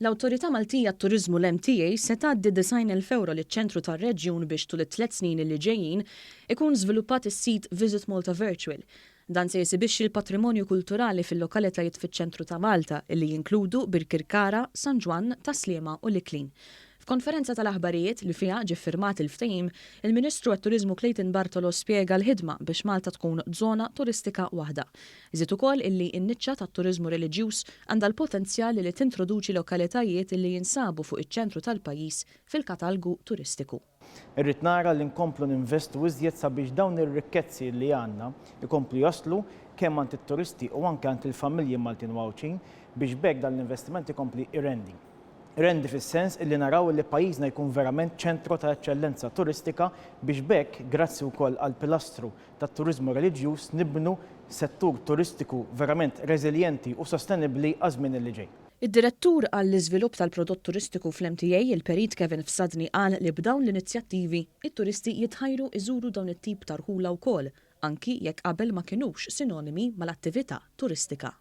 L-Awtorità Maltija għat-Turiżmu l-MTA se tgħaddi 90,000 ewro liċ-ċentru tar-reġjun biex tul it-tlett snin li ġejjin ikun żviluppat is-sit Visit Malta Virtual. Dan se jesibixxi l-patrimonju kulturali fil-lokalitajiet fiċ-ċentru ta' Malta illi jinkludu Birkirkara, San Ġwann, Tas-Sliema u l-Iklin. F'konferenza tal-aħbarijiet li fiha ġie ffirmat il-ftehim, il-Ministru għat-Turiżmu Clayton Bartolo spjega l-ħidma biex Malta tkun żona turistika waħda. Żied ukoll illi n-niċċa tat-turiżmu reliġjuż għandha l-potenzjal li tintroduċi lokalitajiet illi jinsabu fuq iċ-ċentru tal-pajjiż fil-katalgu turistiku. Irrid nara li nkomplu ninvestu iżjed sabiex dawn ir-rikkezzi li għandna jkomplu jaslu kemm għand it-turisti u anke għand il-familji Maltin u Għawdxin biex b'hekk dan l-investiment ikompli jrendi. Jrendi fis-sens illi naraw illi pajjiżna jkun verament ċentru ta' eċċellenza turistika biex b'hekk, grazzi wkoll għall-pilastru tat-turiżmu reliġjuż, nibnu settur turistiku verament reżiljenti u sostenibbli għaż-żmien illi ġej. Id-Direttur għall-Iżvilupp tal-Prodott Turistiku fl-MTA, il-Perit Kevin Fsadni qal li b'dawn l-inizjattivi, it-turisti jitħajru iżuru dawn it-tip ta' rħula wkoll, anki jekk qabel ma kinux sinonimi mal-attività turistika.